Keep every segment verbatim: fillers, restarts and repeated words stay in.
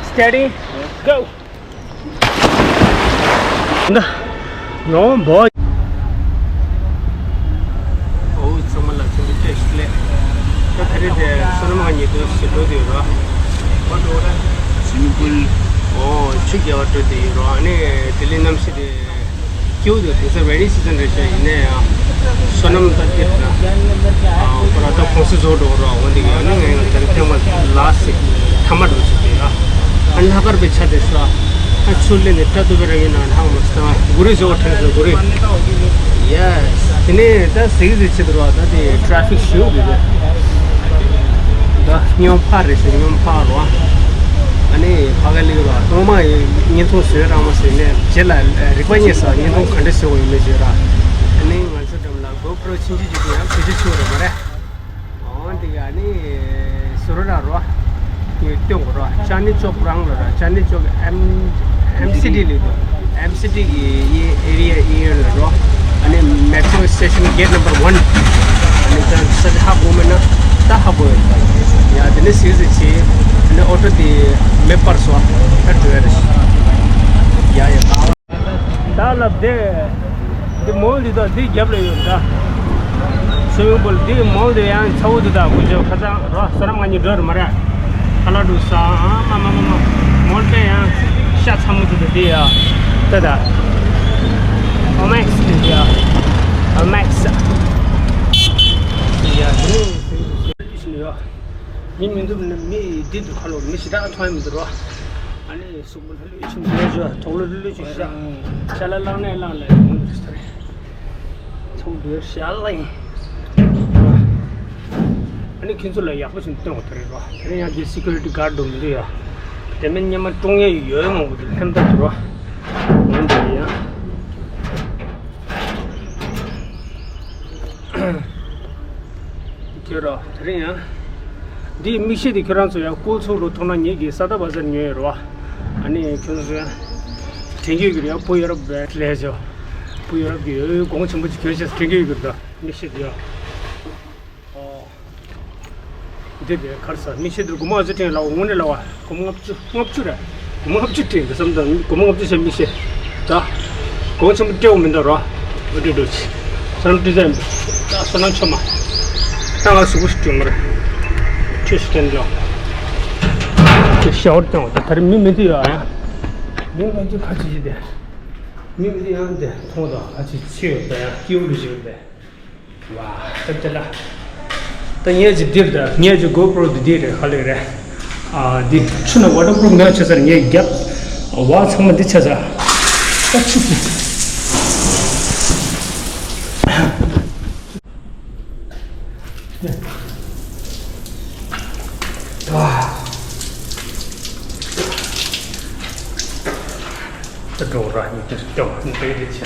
Steady, go. ད་ནོ་བོ། ཨོ་ཚང་མ་ལ་ཚང་མ་བཀྲ་ཤིས་བདེ་ལེགས། ད་ད་རེས་དེ་བསོད་ནམས་ང་གཉིས་དུ་ཞིག་འགྲོ་དུས་རོ། སི་ཝི་མིང་པུལ། ཨོ་ཆུ་རྒྱལ་བ་འགྲོ་དུས་རོ། ཨ་ནི་ལྡི་ལི་གནམ་གཤིས་དེ། སྐྱིད་པོ་འདུག་དེང་སང་རེ་ནི་སི་ཛན་རེད་ཤག་ཡིན་ན་ཡང་བསོད་ནམས་ད་སྟེར་ན། ཨ་ཁོ་རང་ད་ཁོང་ཚོ་བཟོ་འགྲོ་རོགས་འོན་ཏེ་ཡང་ནི་ངས་ང་ད་རེས་ཐེངས་མ་ལ་སི་ཐ་མ་འགྲོ་ཚུལ་དེ་ཡ། ཨ་ལྷག་དཀར་པའི་ཆ་དེ་ས། ཨ་ཆུ་ལེན་ནས་སྐྲ་གཏུབ་པའི་ར་ཡིན་ན་ལྷག་མ་སྟ་གུ་རི་བཟོ་བ་ཁྲེལ་ས་གུ་རི། ཡེ་སི། དེ་ནས་ད་ཟིག་ཟིག་བྱེད་འདུག་རོགས་ད་དེ་ཊ་ཕིག་ཞུ་གི་རེད། ད་སྨྱོན་ཕ་རེད་ཟེར་སྨྱོན་ཕ་རོ། ཨ་ནི་ཕ་ག་ལི་རོ་ཐོག་མ་ཡིན་བརྙན་ཐུང་བཟོས་རང་མ་ཟེར་ནས་རྗེས་ལ་རིག་པ་རྙེད་ས་བརྙན་ཐུང་ག་འདྲ་བཟོས་ཡོད་མེད་བརྗོད་ར། ཨ་ནི་ང་ཚོ་འགྲམ་ལ་གོ་པྲོ་ཆུང་ཆུང་ཅིག་འདུག་ཡང་གལ་ཆེ་ཆེ་བ་རེད་མ་རེད། འོ་འདི་ག་ནི་ཟུར་ར་རོ། ངས་སྟོན་གོ་རོ། ཅན་ནི་ཅོག་རང་ལ་ར། ཅན་ནི་ཅོག་ཨེམ་ཨེམ་སི་ཌི་ལི་དུ། ཨེམ་སི་ཌི་གི་ཨེ་རི་ཡ་ཨེ་རི་ཡ་ལ་རོ། ཨ་ནི་མེ་ཊྲོ་སི་ཊེ་ཤན་གེ་ཊི་ནམ་བར་ཝན། ཨ་ནི་ད་ས་དེ་ཧ་གོ་མེད་ན་ད་ཧ་གོ་ཡོད། ཡ་དེ་ནི་སི་སི་ཆེ། ཨ་ནི་ཨོ་ཊོ་དེ་མེད་པར་སོ། ད་འགྲོ་ཡ་རེད། ཡ་ཡ། ད་ལབ་དེ། འདི་མོལ་འདི་དང་འདི་རྒྱབ་ལ་ཡོད་ད། སུ་མིང་པུལ་འདི་མོལ་འདི་ཡང་ཚ་བོ་འདི་དང་དཀོན་མཆོག་ཁ་སང་རོ་བསོད་ནམས་ང་གཉིས་འགྲོ་རུ་མ་རེད། ཁ་ལག་འགྲོ་ས་ཨ་མ་མ་མ་མ། མོལ་པས་ཡང་ཤ་ཚ་མོ་འདི་དང་འདི་ཡ། ད་ད། ཨོ་མེག་སི་འདི་ཡ། ཨོ་མེག་སི། འདི་ཡ་འདི་ནི་ཡ། མི་མི་འདུག་ནི་མི་འདི་འདུག་ཁ་ལོ་མི་ཞེ་དྲག་མཐོང་ཡ་མི་འདུག་རོ། ཨ་ནི་གཟུགས་པོ་ལྷོད་ལྷོད་ཅིག་མཛེས་བཟོ། དོག་ལོ་ལྷོད་ལྷོད་ཅིག་བཞག་ཅ་ལག་བླངས་ནས་བླངས་ལ་ཡོང་གི་རེད་ས་རེད། ཚོགས་འདུར་བཞག་ལ་ཡིན། ཨ་ནི་ཁྱེད་ཚོ་ལ་ཡག་པོ་ཞིག་སྟོན་དགོས་ད་རེད་རོ། དེ་རིང་ཡང་འདི་སི་ཀུ་རི་ཊི་གྷར་འགྲོ་མི་འདུག་ཡ། དེ་མིན་སྔོན་མ་ཀྲུང་ཡ་ཡོད་མང་པོ་འདུག་ལྷན་ཐབས་འདུག་རོ། འོན་ཏེ་ཡང་། ཁྱོད་ར་དེ་རིང་ཡང་། འདིའི་མིག་ཤེལ་དེ་ཁྱོད་རང་ཚོ་ཡང་བཀོལ་ཚུགས་རོགས་ཐོག་ན་ངེད་ཀྱིས་ས་ད་བ་ཟར་ཉོས་ཡོད་རེད་བ། ཨ་ནི་ཁྱོད་ཚོ་ཡང་། དྲན་གྱི་ཡོད་ཀྱི་རེད་ཡ། བུ་ཡོ་རོབ་ལས་བྱོས། བུ་ཡོ་རོབ་ཀྱི་ཡོད་གོང་ཆེན་པོ་ཅིག་གྱོན་ཤེས་དྲན་གྱི་ཡོད་ཀྱི་རེད་ད་མིག་ཤེལ་དེ་ཡང་། ཨོ། འདི་དེ་གར་ས་མིག་ཤེལ་དེ་སྒོར་མོ་ཨ་ཙི་དྲན་ལ་འོ་དངོས་གནས་ལ་བ། སྒོར་མོ་ལྔ་བཅུ། ལྔ་བཅུ་རེད། སྒོར་མོ་ལྔ་བཅུ་སྤྲད་འདུག་བསམ་དང་སྒོར་མོ་ལྔ་བཅུ་བྱས་མི་ཤེས། ད། གོང་ཆེན་པོ་སྤྲད་འོང་མི་འདུག་རོ། འོ་འདྲ་འདུག་ཅི། བསོད་ནམས་བཀྲ་ཤིས་བདེ་ལེགས། ད་བསོད་ནམས་མཆོད་མ། ད་ང་གཟུགས་པོ་ཞིག་སྐྱོན་མ་རེད། ཁྱོད་ཞིག་སྐྱོན་ལོ། ཁྱོད་ཤ་བར་བཏང་བ་ད་ད་རེས་མི་མི་འདུག་ཡ། མི་མི་འདུག་ཁ་ཅིག་ཅིག་དེ། མི་མི་འདུག་ཡང་དེ་མཐོང་དང་ཁ་ཅིག་ཕྱི་ཡོད་པ་ཡང་སྐྱིད་པོ་ཞིག་ཡོད་པས། ཝ། ད་ལྟ་ལ། ད་ངས་ཅིག་འདིར་ད་ངས་ཅིག་གོ་པྲོ་འདི་འདི་རེད་ཧ་ལས་རེད། ཨ་འདི་ཆུ་ན་ཝ་ཊར་པུ་རུཕ་མེད་ཆ་ཚར་ངས་རྒྱབ། ཝ་ཚང་མ་འདི་ཆ་ཚར། ད་ཆུ་ཟིན། ཝ། ད་འགྲོ་ར་ཉི་ཁྲི་སྐྱོང་འདི་འདི་ཆ།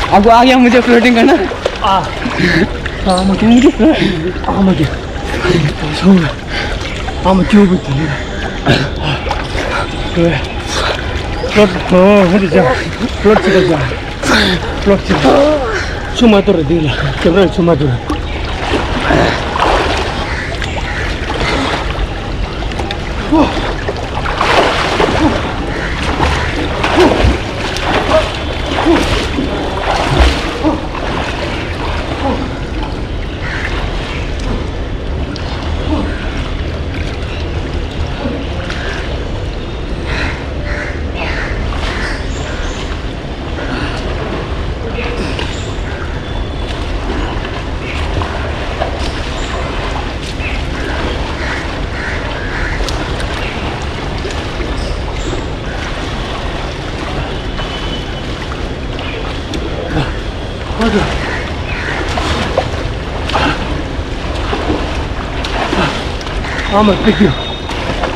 आपको आ गया मुझे फ्लोटिंग करना। आ। आ, मुझे, मुझे फ्लोट। आ, मुझे। आ, मुझे क्यों भी फ्लोट। ओ, मुझे जा। फ्लोट से जा। फ्लोट से। छू मत रहे दिल। कैमरा छू मत रहे। Mama, thank you.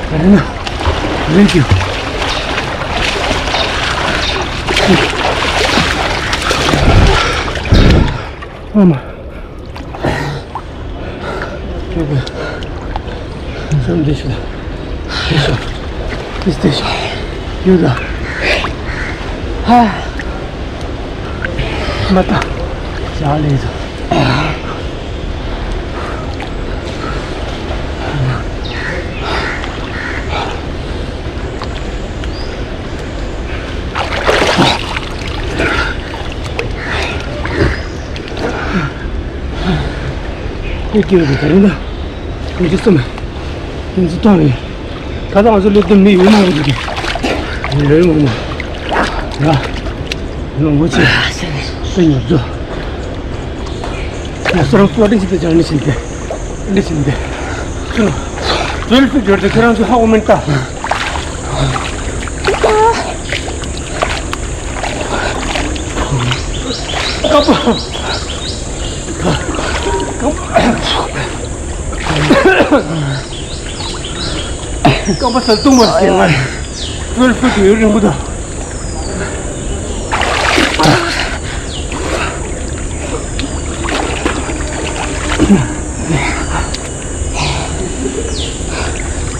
Karina, thank you. Mama. Some dish. This dish. You go. Ah. Mata. Charlie. ཁྱེད་ཀྱིས་དེ་རིང་ད་ཁྱེད་ཀྱིས་སོ་མ་ཁྱེད་ཚོ་གཏོང་རེད། ད་ལྟ་ང་ཚོ་སླེབས་དུས་མི་ཡོད་མང་པོ་འདུག་ལོས་མང་པོ་ཡ། ལོ་ངོ་ཆེ་སེ་ཉོ་ཚོ་ཡ། སོ་རང་ཕོ་ཊིན་ཞིག་ཏུ་སྦྱར་ནས་ཕྱིན་ཏེ་འདི་ཕྱིན་ཏེ་ཁྱོད་ཚོ་ལ་ཕུད་འབྱོར་ཏེ་ཁྱེད་རང་ཚོ་ཧ་གོ་མིན་ལྟ། རྐང་པ་ས་བཏུང་བ་ཟེར་ང་། ཊུ་ཝེལ་ཕུ་ཊི་ཡོད་རིང་པོ་དང་།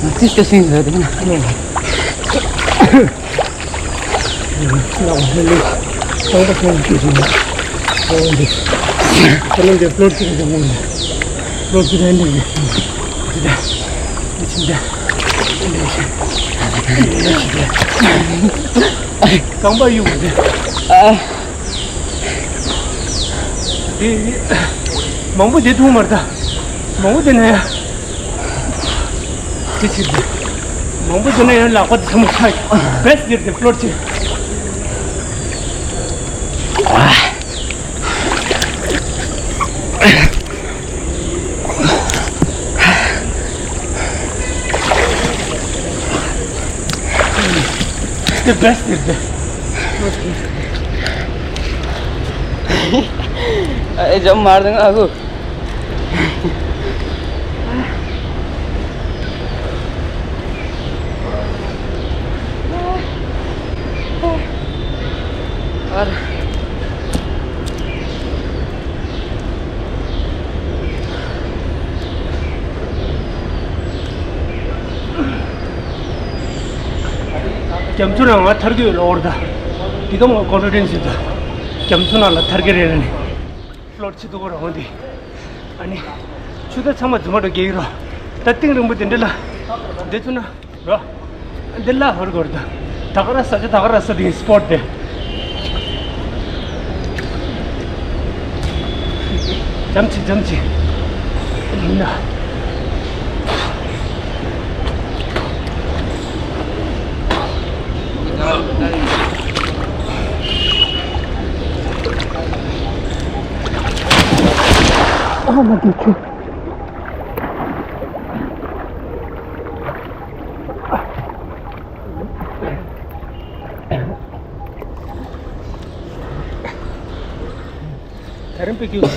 ང་ཚིག་ལྟ་སེང་ཟེར་དེ་ན། རྐང་པ་གཡུག་དེ། དེ་མང་པོ་དེ་ཐུང་མར་ད། མང་པོ་དེ་ན་ཡ། དེ་ཕྱིར་དེ། མང་པོ་དེ་ན་ཡང་ལག་པ་དེ་ཚང་མ་ཆག་བེ་སི་ཊི་དེར་དེ་ཕློར་ཆེ། དེ་བེ་སི་ཊི་དེར་དེ། ཨེ་ཇམ་མར་དང་ཨ་ཁུ། རྒྱ་མཚོ་ནང་ང་ཐར་གི་ཡོད་ལ་འོར་ད། འདི་ག་མོ་ཀོན་ཕི་ཌེན་སི་ཡོད་ད། རྒྱ་མཚོ་ནང་ལ་ཐར་གི་རེད་ལ་ནི། ཕློར་ཆེ་འདུག་གོ་ར་འོང་དེ། ཨ་ནི། ཆུ་ཚོད་ཚང་མ་རྫུན་མ་འགྲོ་གི་ཡིན་རོ། ད་གཏིང་རིང་པོ་དེ་འདྲ་ལ། འདི་ཚོ་ན། རོ། འདི་ལ་ཧོར་གོར་ད། ད་ག་ར་ས་ཆ་ད་ག་ར་ས་དེ་སི་པོཊ་དེ། འཇམ་ཅི་འཇམ་ཅི། ཡིན་ན། ཨ་མ་དེ་ཆུ། ད་རིང་པེ་ཀིའུ།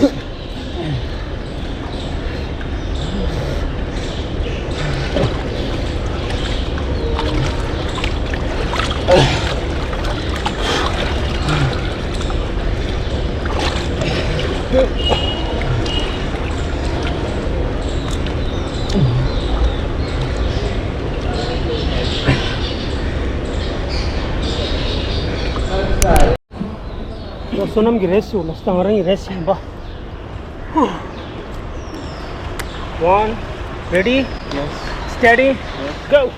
བསོད་ནམས་ཀྱི་རེས་ཞུ་ལ་སྟང་རང་གི་རེས་ཡིན་པ། One, ready, yes, steady, yes, go.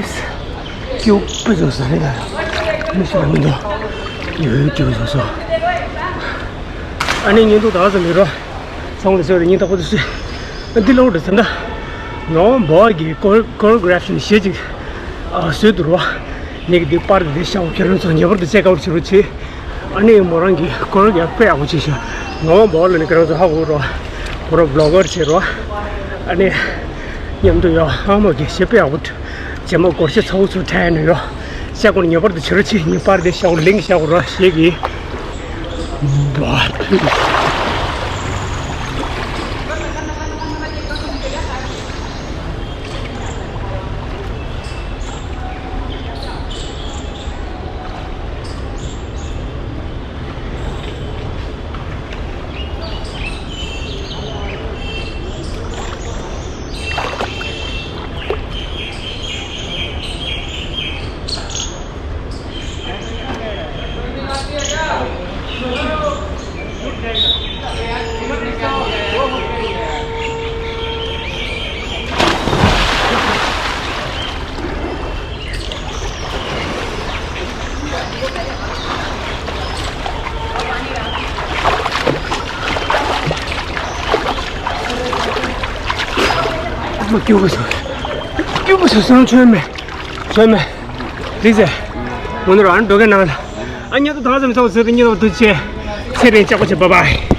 སྐྱིད་པོ་བཟོ་ས་རེད་ལ། མི་ཤི་བ་མི་འདུག་ཡོད་ཡོད་སྐྱིད་པོ་བཟོ་ས། ཨ་ནི་ཉིན་ཐོ་ད་ཟ་མི་རོ། ཚང་ལ་ཟེར་བའི་ཉིན་ཐག་པོ་དུ་སུས། འདི་ལོག་འགྲོ་ཟེར་ན། ངག་དབང་འབའ་གི་ཀོ་ཀོ་རི་གྷ་རབ་ཤིག་ཞེ་ཅིག་ཨ་བཟོས་འདུག་རོ། ངེད་ཀྱི་འདི་པར་འདི་ཤག་ཁྱེད་རང་ཚོ་ངེས་པར་དུ་ཅེག་ཨའུཊ་བྱེད་རོགས་བྱེད། ཨ་ནི་མོ་རང་གི་ཀོ་རི་གྷ་རབ་དཔེ་ཡག་པོ་བྱས་ཤག་ངག་དབང་འབའ་ལ་ནི་ཁྱེད་རང་ཚོ་ཧ་གོ་རོ། ཁོ་རང་བི་ལོག་གར་བྱེད་རོ། ཨ་ནི་མཉམ་དུ་ཡོད་ཨ་མ་གི་ཞེ་དཔེ་ཡག་པོ། རྗེས་མ་སྒོར་གཞས་ཚ་བོ་ཚོ་འཕྲད་ནས་ཡོད། ཤག་ཁོ་ངེས་པར་དུ་བྱེད་རོགས་བྱེད། ངེས་པར་དུ་ཤག་ལིང་ཤག་རོ་ཞེས་གི། ཨ་མ་སྐྱིད་པོ་བཟོ། སྐྱིད་པོ་བཟོ་སོང་ཆོད་མེད། ཆོད་མེད། འགྲིག་ཟེར། ངོ་ནོར་ཨ་ནི་འགྲོ་མཁན་ནང་ལ། ཨ་ཉལ་དུ་ཐང་ཙམ་ཚོགས་ཟེར་དུ་ཉལ་དུ་ཆེ། ཚེ་རིང་ལྕགས་པོ་ཆེ་བ་བ།